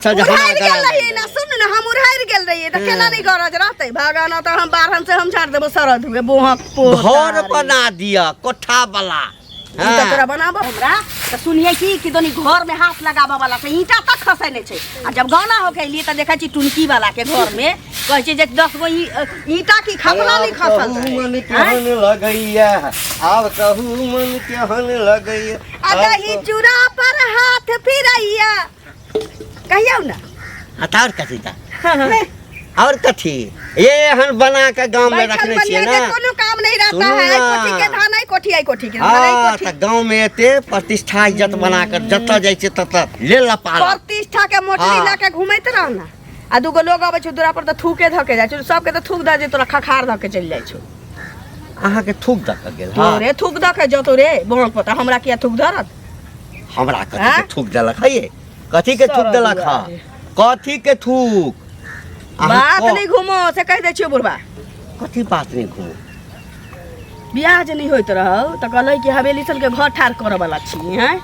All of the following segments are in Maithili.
अच्छा जे हमरा उड़ारि गेल गला रहियै ना सुन ना हम उड़ारि गेल रहियै तऽ केना नहि गरज रहतै भगवान तऽ हम बारहन से हम झाड़ देबो सरद हुए बोहक पोता घर बना दिअ कोठा वाला ई तऽ तोरा बनाबो हमरा तऽ सुनियै की कि दोनी घर में हाथ लगाबऽ वाला छै ईंटा तक खसै नहि छै आ जब गाना हो गेलियै तऽ देखै छी टुनकी वाला के घर में कहै छै जे 10 गो ईंटा की खपला नहि खसल कहू रहै। मन केहन लगैया आब कहू मन केहन लगैया आ दही चूड़ा पर हाथ फिरैया कहियौ ना हाँ तऽ आओर कथी तऽ आओर कथी ये एहन बना के गाँव में बैठल रखने छियै बनिया के ना कोनो काम नहीं रहता सुनू है ना। कोठी के धान है कोठी है कोठी के धान है हाँ कोठी तऽ गाँव में एते प्रतिष्ठा इज्जत बना कर जतऽ जाइ छियै ततऽ ले लपाल प्रतिष्ठा के मोटरी हाँ। लऽ के घूमैत रह ना आ दूगो लोग अबै छौ दूरा पर तऽ थूके धऽ के जाइ छौ सबके तऽ थूक दऽ जे तोरा खखार धऽ के चलि जाइ छौ अहाँके थूक दऽ के गेल हँ तोरे थूक दऽ के जतो रे बोहक पोता हमरा किया थूक धरत हमरा कथी के आँय? थूक देलक है ये कथी के थूक सरल देलक हँ दुआरे। कथी के थूक अहाँ बात नहीं घूमो से कहि दै छियौ बुढ़बा कथी बात नहीं घूमो बियाह जे नहीं होइत रहौ तऽ कहलै कि हवेली सन के घर ठाढ़ करऽ वाला छी हैं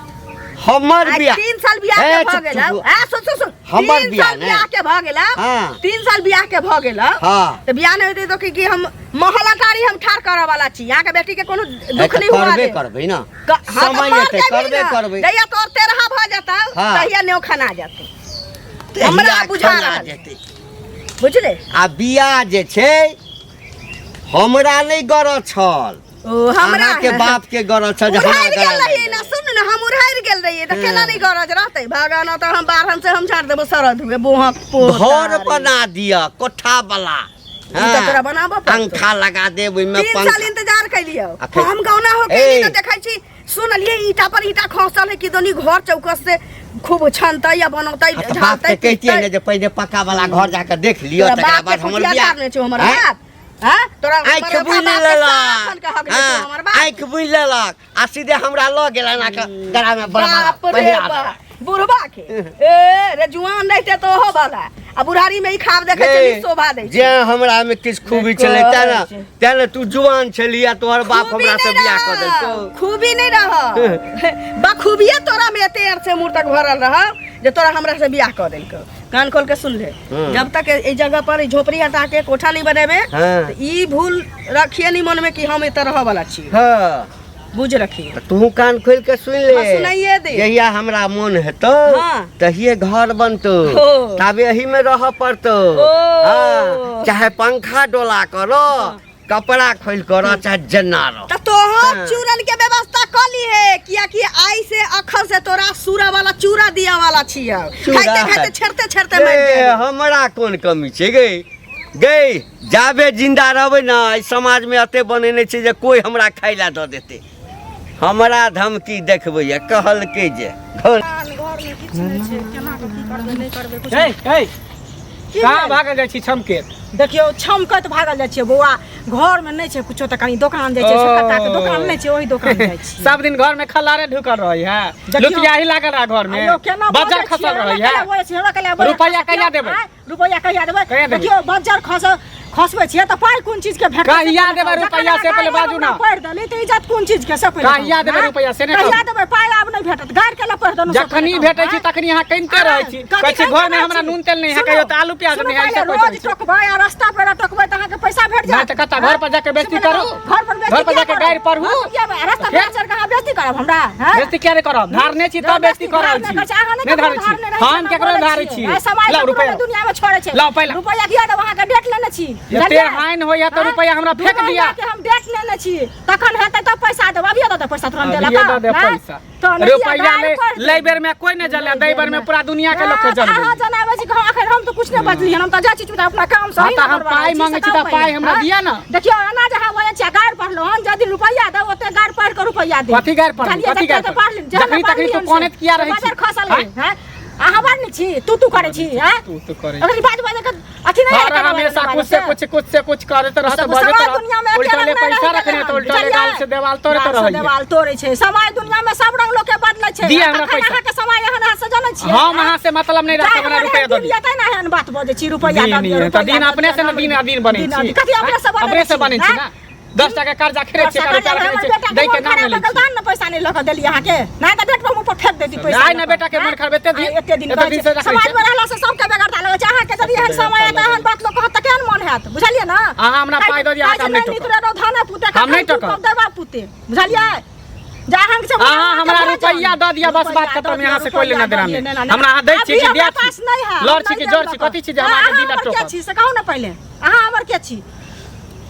हमर आइ बियाह 3 साल बियाह ए, के भऽ चुप, गेल चुप। आ सुन सुन सुन हमर 3 बियाह साल ने। बियाह के भऽ गेल हाँ। 3 साल बियाह के भऽ गेल हाँ। तऽ बियाह नहि होतै तऽ कि हम महल अटारी हम ठाढ़ करऽ वाला छी यहाँ के बेटी के कोनो ए, दुख तऽ नहीं हुआ करबे दे करबै ना हाँ, तऽ समय मर एतै जेबही करबे ना। करबै जहिया तोर तेरहा भऽ जेतौ हाँ। तहिया नेओ खाना जेतौ तहिया हमरा बुझा खाना रहल। जेतै। बुझले आ बियाह जे छै हमरा नहि गरज छल ओ हमरा अहाँके बाप के गरज छल जे हमरा उड़ारि गेल गरज रहियै ना सुन ना हम उड़ारि गेल रहियै तऽ केना नहि गरज रहतै भगवान तऽ हम बारहन से हम झाड़ देबो सरद हुए बोहक पोता घर रे। बना दिअ कोठा वाला ई तऽ तोरा बनाबऽ पड़तौ। पंखा लगा देब ओहिमे 3 साल पंखा इंतजार कैलियौ आ फेर- हम गौना हो ए। के तऽ देखै छी सुनलियै ईंटा पर ईंटा खसल है कि दोनी घर चौकस से खूब छनतै या बनौतै हाँ, तऽ बाप झाड़तै के कहितियै पीटतै। ने जे पहिने पक्का वाला घर जाके देख लिअ तोरा तकरा बाप के बाद हमर कुटिया बियाह झाड़ने छौ हमर आँय? बाप हाँ तोरा आँखि हमर बुनि बाप के लेलक साफ के हक दै छौ हाँ, हमर बाप आँखि बुनि लेलक आ सीधे हमरा लऽ गेल एना कऽ गरा में बड़ा बाप रे बाप बुढ़बा के ए रे जुआन रहते तो ओहो भला आ बुढ़ारी में ई खाब देखे छली शोभा दै जे हमरा में किछु खूबी छलै तें ने तें ने तू जुआन छली आ तोहर बाप खूबी हमरा से नहीं बियाह कऽ रह, देलकौ खूबी नहीं रह बखूबिये तोरा में एते अर से मुँह तक भरल रह जे तोरा हमरा से बियाह कऽ देलकौ कान खोल के सुन ले जब तक एहि जगह पर ई झोपड़ी हटा के कोठा नहीं बनेबे हाँ। तऽ ई भूल रखिए नहीं मन में कि हम एतऽ रहऽ वाला छी हाँ बुझ रखिए तऽ तू कान खोल के सुन ले हाँ, सुनाइए दे। जहिया हमरा मोन हेतौ हाँ। तहिए घर बनतौ हो। ताबे एही में रहऽ पड़तौ ओ। हाँ, चाहे पंखा डोला करो कपड़ा खोल कर रह, चाहे जेना रह तऽ तोहर हाँ। चूरन के व्यवस्था कऽ ली है कियाकि आई से अखन से तोरा सूरा वाला चूरा दिया वाला छियै चूरा खाइते खाइते छेड़ते छेड़ते मरि ए, जेबै हमरा कोन कमी छै गे गै जाबे जिंदा रहबै ने एहि समाजमे एते बनेने छै जे कोइ हमरा खाइ लए दऽ देतै हमरा धमकी देखबैए कहलकै जे घर ए ए कहाँ भागल जाइ छी छमके देखियौ छमकैत भागल जाइ छियै बौआ घरमे नहि छै कुछो तऽ कनि दोकान जाइ छियै छोटका के दोकान नहि छै ओहि दोकान जाइ छियै सब दिन घर में खलारे ढुकल रही है देखियौ। लुतियाही लागल रहा घर में आइयो केना बजर बजै खसल छियै, रही हमरा है केना बजै छियै, हमरा केना बजै रुपैआ कहिया देबै? आँय, रुपैआ कहिया देबै कहिया देबै? देखियौ बज्जर खस खसबै छियै तऽ पाइ कोन चीज के भेटतै कहिया देबै रुपैआ से पहिले बाजू ना। पढ़ि देली तऽ इज्जत कोन चीज के से पहिले कहिया देबै आँय? रुपैआ से नहि कहिया कहू। देबै पाइ आब नहि भेटत गाड़ि के लऽ पढ़ि देलहुँ से जखनी पहिले भेटै कहू, छी आँय? तखनी अहाँ कनिते रहै छी कथी कहै छी कनिते घर में रहै हमरा छी? नून तेल नहि है सुनू, कहियो तऽ आलू प्याज सुनू नहि है पहिले, ई सब रोज कहै छी टोकबै आ रास्ता पर टोकबै तऽ अहाँके पैसा भेट नहि जायत तऽ कतऽ घर पर जाके बेइज्जती से पहिले करू कहू, घर पर घर पर बेइज्जती जाके किया गारि करब? पढ़ू घर पर किया रास्ता फेर? पर चढ़ के अहाँ बेइज्जती करब हमरा हैं? बेइज्जती किया नहि करब धारने छी तब बेइज्जती कऽ रहल छी नहि नहि धारै छी हम केकरो धारै छी समाज लाउ रुपैआ दुनिया में छोड़े छै लाउ पहिले। रुपैआ किया देब अहाँके डेट लेने छी एते बुझलियै? हानि होइया तऽ हाँ? रुपैआ हमरा दू फेक महीना दिया के हम डेट लेने छी तखन हेतै तब पैसा देब अभिये दऽ देब पैसा तुरंत देलक अभिये दऽ देब हैं? पैसा तहन किया रुपैआ गारि ले पढ़ि लै बेर में कोई नहि जले दै बेर में पूरा दुनिया के लोग के जल अहाँ जनाबै छी कि हम अखन हम तऽ कुछ नहि बजली हन हम तऽ जाइ छी चुपचाप अपना काम से हाँ, तऽ हम पाइ मांगै छी तऽ पाइ हमरा दिअ ने। देखियौ एना जे अहाँ बजै छी गारि पढ़लहुँ हन यदि रुपैआ देब ओते गारि पढ़ि कऽ रुपैआ देब कथी गारि पढ़ली? कहलियै कथी जते गारि तऽ पढ़ली? पढ़ली, जहन जखनी तखनी पढ़ली तू हन से। कनैत किया रहै छी? बाजार खसल आँय? है अहाँ बड़ नीक छी तू तू करै छी हैं तू तू करै छी। अगर बाज बाज के अथी नहीं हर हमेशा कुछ से कुछ कुछ से कुछ करैत रहत सब बजैत समाज रहत दुनिया में उल्टा अकेला ले नहि पैसा रहि रखने गेलै तऽ उल्टा ले हन, गाल से देवाल तोड़ैत गाल से रहैए देवाल तोड़ै छै समाज दुनिया में सब रंग लोग के बदलै छै दिअ हमरा तखन पैसा। अहाँके समय एहन अहाँ से जानै छियै हम अहाँ से मतलब नहि राखब हमरा रुपैआ दऽ दिन दिअ एतै ने एहन बात बजै छी रुपैआ दिन दऽ दिअ, तऽ रुपैआ दिन दऽ अपने दिअ, से ने दिन आ दिन बनै दिन आ छी दिन। कथी अपने से बनै अपने से छी, बनै छी आँय? ना 10 टाका कर्जा खेरे छियै, कर्जा रुपया हमर रखने छियै, बेटा के दै के मोन नाम खराब नहि लै भऽ गेल छियै। तहन ने पैसा नहि लऽ कऽ देलियै अहाँके, नहि तऽ बेट पर मुँह पर फेंक देती पैसा। नहि, नहि, बेटा के मन खराब एते दिन एते दिन एते कहै दिन छै। से रखै समाज छै। मे रहला से सबके बेगरता लगै छै। अहाँके यदि एहन समय आयत, एहन बात लोक कहत तऽ केहन मन हैत, बुझलियै ने? अहाँ हमरा पाइ दऽ दिअ, अहाँके हम नहि कहै छै, टोकब। नहि नित धने पुते, हम नहि कखन टोकब। टूटब देबा पुते, बुझलियै? जे अहाँके छै, अहाँ हमरा अहाँके रुपैआ दऽ दिअ, बस बात रुपैआ खतम। दऽ यहाँ से दिअ, कोई लेना देना रुपैआ नहि। दऽ दिअ, हमरा अहाँ दै छियै अभी कि हमरा दिया पास छी? नहि है, लड़ हम छी कि नहि जड़ देब छी? लऽ कथी छी जे कऽ। हम अहाँके अहाँ दिल हमर के टोकब? छी से कहू ने पहिले, अहाँ हमर के छी?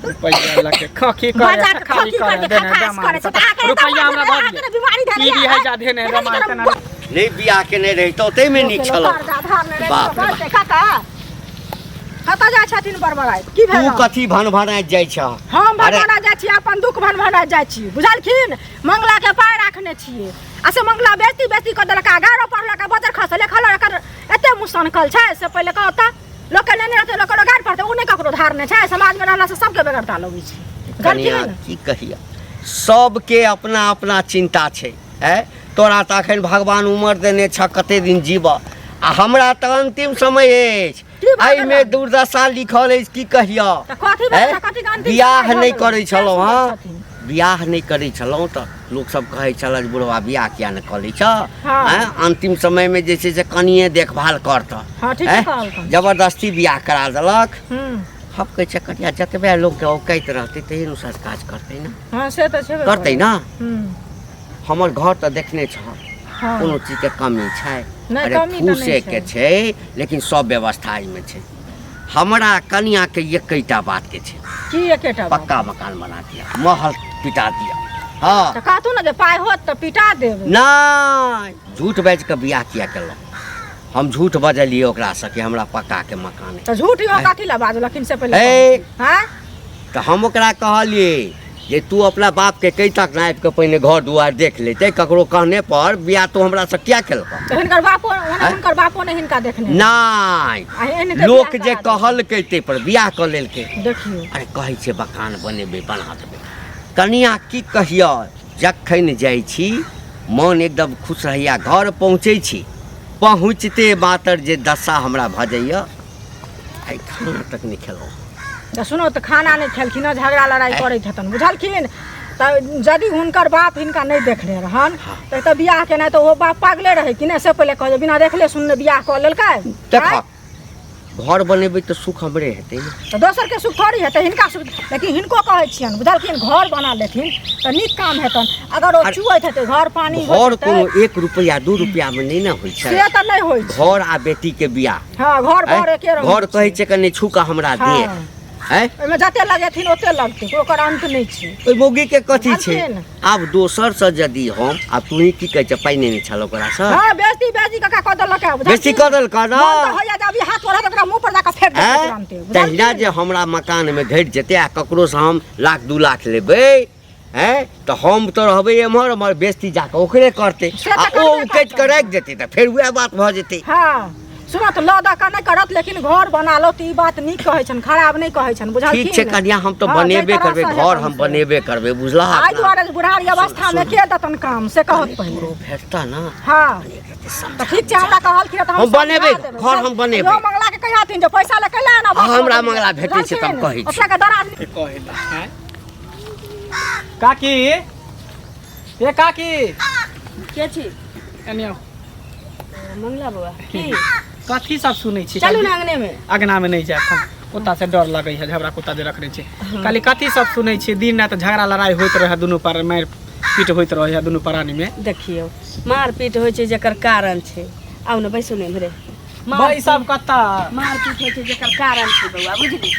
रुपैआ लके खखी करे बाजार के खाली खखी करे करके देने खखास दमा करे छै, तऽ अहाँके रुपैआ हमरा दऽ अहाँके दिअ। बीमारी धरैया, पीबी है जाधे नहि देखै छी रमाय केना तेना नहि बियाह केने रहितौ ताहिमे नीक छलौ। कर्जा धारने रहै बाप रे तऽ बजतै, काका कतऽ जाइ छथिन बड़बड़ाइत? की भेल? तू कथी भनभनाइत जाइ छह? हम अरे भनभना जाइ छी, अपन दुख भनभना जाइ छी, बुझलखिन? मंगला के पाय राखने छियै आ से मंगला बेइज्जती बेइज्जती कऽ देलक आ गारो पढ़लक आ बजर खसल खलक, एकर एते मुँह सनकल छै से पहिले कहू तऽ लोकके लेने रहतै, लोक गारि पड़तै, ओ नहि ककरो धारने छै। समाजमे रहलासँ सबके बेगरता लगै छै, कनिया बुझलखिन? की कहिया, सबके अपना अपना चिंता छै। ऐ तोरा तऽ अखन भगवान उमर देने छह, कते दिन जीबह, आ हमरा तऽ अंतिम समय अछि, की भऽ एहिमे गेलै? दुर्दशा लिखल अछि, की कहिया। तऽ कथी भेलै? ऐ? कथी के अंतिम बियाह समय भऽ नहि गेलै? करै छलहुँ, केहन हँ छथिन? बियाह नहि करै छलहुँ तऽ लोकसब कहै छल जे बुढ़वा बियाह किया नहि कऽ लै छह, हँ। ऐं अंतिम समयमे जे छै से कनिए देखभाल करतह। हँ, ठीके ऐं? कहलखुन। जबरदस्ती बियाह करा देलक। हूँ। हम कहै छियै कनिया, जतबे लोकके औकाति रहतै ताहि अनुसार काज करतै ने। हँ, से तऽ छेबे करतै करै। ने। हूँ। हमर घर तऽ देखने छह, हँ। कोनो चीजके कमी छै? नहि, अरे कमी तऽ नहि फूसेके छै, लेकिन सब व्यवस्था एहिमे छै। हमरा कनियाके एकेटा बातके छै। की एकेटा बात? पक्का मकान बना दिया, महल पिटा दिया। हँ तऽ कहतू ने जे पाइ होत तऽ पिटा देब। नहि, झूठ बाजि कऽ बियाह किया केलहुँ? हम झूठ बजलियै ओकरासँ कि हमरा पक्काके मकान तऽ झूठ इहो कथी लए बाजलखिन से पहिले ए। कहू। हँ तऽ हम ओकरा कहलियै जे तू अपना बापके कहि तक ने आबि कऽ पहिने घर दुआरि देख लेतै, ककरो कहने पर बियाह तू हमरासँ किया केलकऽ? तऽ हिनकर बापो ओना आँय? हुनकर बापो नहि हिनका देखने नहि, आ एहन तऽ लोक बियाह जे करा कहलकै ताहि पर बियाह कऽ लेलकै। देखियौ। अरे कहै छै मकान बनेबै, बना देबै। कनिया की कहियऽ, जखन जाइ छी मन एकदम खुश रहैया, घर पहुँचै छी, पहुँचते मातर जे दशा हमरा भऽ जाइए, आइ खाना तक नहि खेलहुँ। तऽ सुनू तऽ, खाना नहि खेलखिन हँ, झगड़ा लड़ाइ करैत हेतन, बुझलखिन? तऽ यदि हुनकर बाप हिनका नहि देखने रहन तऽ तऽ बियाह केनाइ तऽ ओ बाप पागले रहै कि नहि से पहिले कहै, बिना देखले सुनने बियाह कऽ लेलकै? देख, आँय? घर बनेबै तऽ सुख हमरे हेतै ने। तऽ दोसरके सुख थोड़ी हेतै, हिनका सुख। लेकिन हिनको कहै छियनि, बुझलखिन, घर बना लेथिन तऽ नीक काम हेतनि। अगर ओ अरे, चुअैत हेतै घर पानी होइत घर हेतै, कोनो 1 रुपैआ 2 रुपैआमे नहि ने होइ छै। से तऽ नहि होइ छै। घर आ बेटीके बियाह। हँ, घर आँय? बर एके रंग घर होइ कहै छै कनि छू कऽ हमरा हँ। देख, आँय? ओहिमे जते लगेथिन ओते लगतै, ओकर अन्त नहि छै। ओहि मौगीके कथी छै? बुझलखिन? आब दोसरसँ यदि हम आब तूही की कहै छै, पाइ नहि छल ओकरासँ? हँ, बेइज्जती बेइज्जती काका कऽ देलक है, बुझलखिन? बेइज्जती कऽ देलकै ने? मन तऽ होइया जे अभी हाथ बढ़त ओकरा मुँह पर जाकऽ फेंक देबै आँय? तुरन्ते, तहिना बुझलखिन? जे हमरा मकानमे घटि जेतै आ ककरोसँ हम लाख 2 लाख लेबै, आँय, तऽ हम तऽ रहबै एम्हर ओम्हर, बेइज्जती जाकऽ ओकरे करतै से तऽ आ ओ करबे उकटि कऽ करतै। राखि देतै तऽ फेर उएह बात भऽ जेतै। हँ, सुनऽ तऽ, लऽ दऽ कऽ नहि करत लेकिन घर बना लो तऽ ई बात नीक कहै छनि, खराब नहि कहै छनि, बुझलखिन? ठीक छै कनिया, हम तऽ हँ, बनेबे जाहि करबै तरहसँ घर, हेतनि हम से। बनेबे करबै, बुझलह? एहि अपना दुआरे जे बुढ़ारी अवस्थामे के देतन काम से कहत पहिले। तोरो भेटतह ने? हँ, कनि एक रत्ती तऽ समझा ठीक छै, हमरा कहलखिन तऽ हम बनेबै, समझा देबै। घर हम बनेबै। यो मंगला के कहियाथिन जे पैसा लऽ कैला आना। हँ, हमरा मंगला भेटै छै तऽ हम कहै छी। ओकरा के दराज कहै ला, आँय? काकी, ए काकी। के छी? एने आउ। मंगला बौआ, की? कथी सब सुनै छी? चलू ने अंगने में। अंगना में नहि जायब हम, ओतऽ से डर लगै है, झगड़ा कुत्ता जे रखने छै। कहली कथी सब सुनै छी? दिन राति झगड़ा लड़ाइ होइत रहै, दुनू पर मारि पीट होइत रहै है दुनू प्राणी में। देखियौ, मारपीट होइ छै जकर कारण छै। आउ ने, बैसू ने इम्हरे। भाई सब कतऽ? मारपीट होइ छै जकर कारण छै बौआ, बुझली?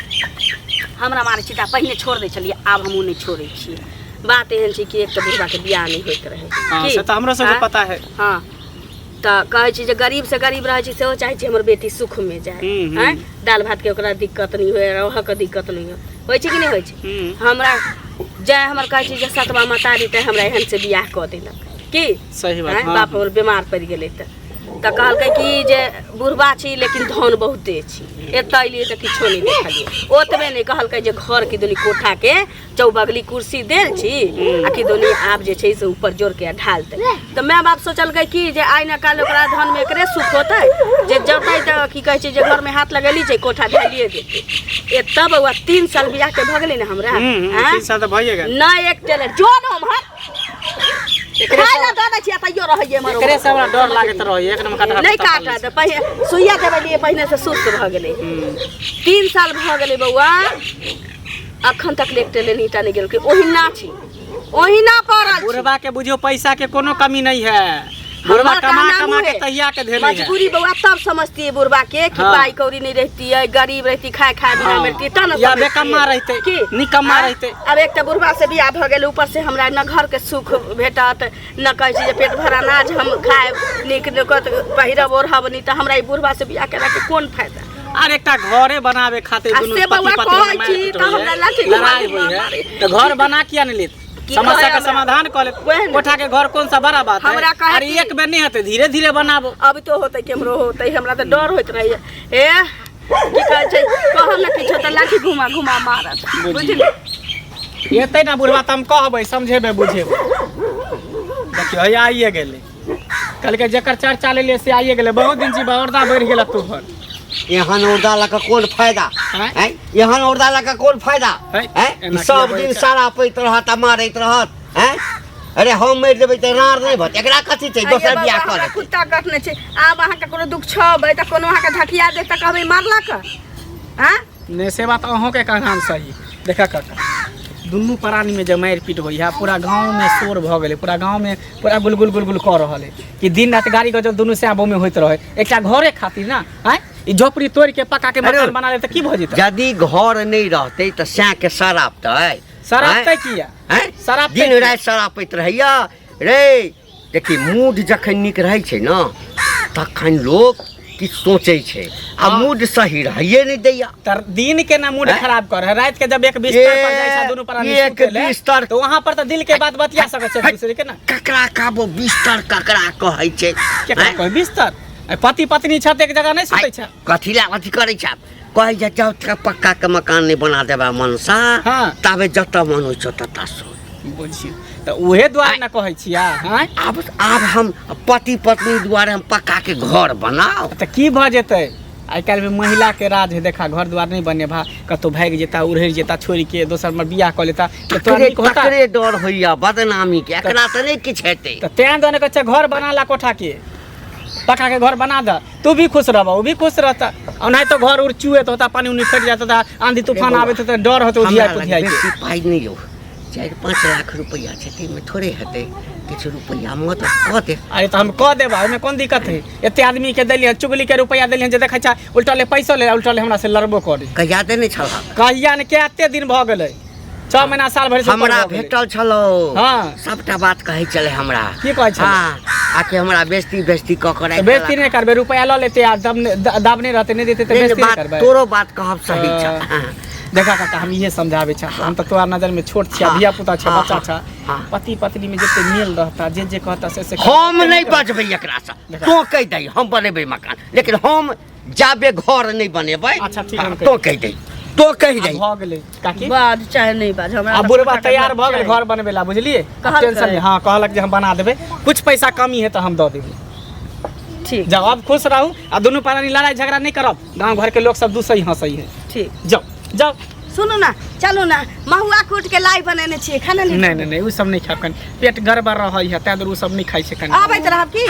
हमरा मारै छी तऽ पहिने छोड़ दै छलियै, आब हमहूँ नहि छोड़ै छियै। बात एहन छै कि एक तऽ बुढ़बाके बियाह नहि होइत रहै। हँ, की? से तऽ हमरो सबके आँय? पता है। हँ, तऽ कहै छी जे गरीब से गरीब रहै छै सेहो चाहै छै हमर बेटी सुखमे जाय, हूँ, हूँ। आँय, दालि भातके ओकरा दिक्कत नहि होइ, रहऽके दिक्कत नहि होइ। होइ छै कि नहि होइ छै? हूँ। हमरा जाय हमर कहै छै जे सतवा महतारी तऽ हमरा एहन से बियाह कऽ देलक की सही बात। आँय, हँ। बाप हमर बीमार पड़ि गेलै तऽ तऽ कहलकै कि जे बुढ़बा छी लेकिन धन बहुते छी। एतऽ एलियै तऽ किछो नहि देखलियै। ओतबे नहि, कहलकै जे घर की दुनी कोठाके चौबगली कुर्सी देल छी आ की दुनी आब जे छै से ऊपर जोड़के ढालतै। तऽ माय बाप सोचलकै कि जे आइ ने काल्हि ओकरा धनमे एकरे सुख होतै, जे जतै तऽ की कहै छै जे घरमे हाथ लगेली छै कोठा ढालिए देतै। एतऽ बौआ 3 साल बियाहके भऽ गेलै ने हमरा। आँय? 3 साल तऽ भइए गेल। नहि एक टेलर जो ने उम्हर एकरे खाय लए दऽ दै छियै तैयो रहैये मरो। एकरे से हमरा डर लागैत रहैए, एक नंबर कटरा नहि कुत्ता काटत, पालने छै। पहिने सुइया देबेलियै, पहिने से सुस्त भऽ गेलै। 3 साल भऽ गेलै बौआ, अखन तक एक टेलर ईंटा नहि गेलकै, ओहिना छी, ओहिना पड़ल छी। बुढ़वा के बुझियो पैसा के कोनो कमी नहीं है, बुढ़वा हमर कमा कहना कमा के मुँहे। तहिया के धेने है। मजबूरी बौआ तब समझती बुढ़वा के कि हाँ। पाई कौड़ी नहीं रहती है, गरीब रहती, खाए खाए बिना हाँ। मरती तब न या समझती। बेकम्मा रहितै, की निकम्मा आँय? रहितै। आब एक तऽ बुढ़वा से बियाह भऽ गेल, ऊपर से हमरा न घर के सुख भेटत, न कहै छी जे पेट भर अनाज हम खायब, नीक नुकत पहिरब ओढ़ब, नहि तऽ हमरा ई बुढ़वा से बियाह केला के कोन फायदा। आर एकटा घरे बनावे खातिर आ दुनू से पति बौआ पत्नी कहै में छी मारि पीट तऽ होइए, हमरा लाठी घुमा लड़ाई घुमा होइए, मारे। तऽ घर बना किया नहि लेत? की समस्या कहै के हमरा? समाधान कऽ लेत। वएह ने। कोठा के घर कोन सा बड़ा बात है? हमरा कहै अरे कि- एक बेर नहीं हेतै, धीरे धीरे बनाबो। अब तो होतै केम्हरो होतै, हमरा तऽ डर होइत रहैए। ए की कहै छै, कहब ने किछो तऽ लाठी घुमा घुमा मारत, बुझली? एतै ने बुढ़वा तऽ हम कहबै, समझेबै बुझेबै। देखियौ हैया आइए गेलै, कहलकै जकर चर्चा लेलियै से आइए गेलै। बहुत दिन छी औरदा बढ़ि गेल तोहर। एहन औरदा लऽ कऽ कोन फायदा? आँय? आँय? एहन औरदा लऽ कऽ कोन फायदा? है, आँय? एना सब किया दिन बजै छै? सारा पैत रहत आ मारैत रहत। आँय? अरे हम मरि जेबै तऽ राड़ नहि भत, एकरा कथी छै? आइये दोसर बाबा, बियाह कऽ हमरा लेतै। कुत्ता कटने छै, आब अहाँके कोनो दुख छबै तऽ कोनो अहाँके धकिया देत तऽ कहबै मारलक। आँय? नहि से बात अहूँके कहना सही। देखा काका, दुनू प्राणीमे जे मारि पीट होइ है, पूरा गाँवमे शोर भऽ गेलै, पूरा गाँवमे पूरा गुलगुल गुलगुल कऽ रहल है कि दिन राति गाड़ी गजल दुनू सएह बमे होइत रहै एकटा घरे खातिर ना। आँय, ई झोपड़ी तोड़िके पक्का के मकान अरे, बना लेतै तऽ की भऽ जेतै? यदि घर नहि रहतै तऽ सएहके सरापतै। सरापतै किया? आँय? सरापतै दिन किया? राति सरापैत रहैया रे। देखी मूड जखन नीक रहै छै ने तखन लोक किछु सोचै छै, आ हाँ। मूड सही रहैए नहि दैया। तर दिन के ना मूड हैं? खराब कर है, रात के जब एक बिस्तर पर जाइ छै दुनू प्राणी एक सुतै ले, बिस्तर- तो वहां पर तो दिल के बात बतिया सकै छै हट। दूसरे के ना। ककरा कहबो बिस्तर ककरा कहै छै? केकरा हैं? कहै बिस्तर? आ पति पत्नी छथि एक जगह नहि सुतै छै। कथी लए अथी करै छै? कहै छै जब तक पक्का के मकान नहि बना देबा मनसा, हाँ। ताबे जतऽ मन होइ छौ ततऽ सुत। बुझियौ तऽ उहे दुआरे ने कहै छियै। आँय? आब हम पति पत्नी दुआरे हम पक्का के घर बनाउ तऽ की भऽ जेतै? आइ काल्हिमे महिलाके राज है, देखा घर द्वार नहि बनेबा, कतहु भागि जेता, उड़हरि जेता, छोड़िके दोसरमे बियाह कऽ लेता तऽ तोरा तकरे नीक होता? तकरे डर होइया बदनामी के, एकरा तऽ नहि किछु हेतै। तऽ तें दुआरे कहै छै घर बना ला, कोठा के पक्का के घर बना दऽ, तू भी खुश रहबा, ओ भी खुश रहता। ओनाहितो घर उर चुएत होता, पानी उनी फटि जात होता, आंधी तूफान आबैत होता, डर होता हमरा उधियाइ लग पुधियाइ के। बेसी पाइ नहि यौ, 4-5 लाख रुपैआ छै, ताहिमे थोड़े हेतै, किछु रुपैआ मदद कऽ दे। अरे तऽ हम कऽ देबा, ओहिमे कोन दिक्कत है? एते आदमी के देलियै, चुगली के रुपैआ देलियै, जे देखै छै उल्टले पैसो ले, उल्टले हमरा से लड़बो करी। कहिया देने छलह? कहिया ने, कते दिन भऽ गेलै, 6 महीना साल भरि से ऊपर हमरा भऽ गेलै। भेटल छलौ। हाँ। सबटा बात कहै छलै हमरा। की कहै छलै? हाँ, आके हमरा बेइज्जती बेइज्जती कऽ कऽ तऽ राखि बेइज्जती देलक। नहि करबै, रुपैआ लऽ लेतै आ दाबने रहतै, नहि देतै तऽ नहि, नहि, बेइज्जती नहि बात करबै। तोरो बात कहब सही तऽ छ। हाँ। देखा काका, हम इहे समझाबै छ, हम तऽ तोरा नजर में छोट छियै, हाँ, धिया पुता छ, हाँ, बच्चा हाँ, छ। हाँ। पति पत्नी में जते मेल रहता, जे जे कहता से से हम करता। नहि बजबै एकरासँ, देखा। तों कहि दही हम बनेबै मकान, लेकिन हम जाबे घर नहि बनेबै। अच्छा, ठीक, हम हाँ, तों कहि दही, तों कहि दही। भऽ गेलै काकी, बाज चाहे नहि बाज, हमरा आ तऽ बुढ़बा पक्का के तैयार घर भऽ गेल चाही। घर बनबै ला, बुझलियै? कहलकै। टेंशन नहि। हाँ, कहलक जे हम बना देबै, कुछ पैसा कमी है तऽ हम दऽ देबै। ठीक, जाओ अब खुश रहू आ दुनू प्राणी लड़ाई झगड़ा नहीं करब, गांव घर के लोग सब दूसरे हंसै है। ठीक, जाओ जाओ। सुनू ना, चलू ना, महुआ कूट के लाई बनेने छियै, खाना नहीं नहीं नहीं, उ सब नहीं खायब, कनी पेट गड़बड़ रहै है, ताहि दुआरे उ सब नहीं खाइ छै कनी। आबैत रहब की?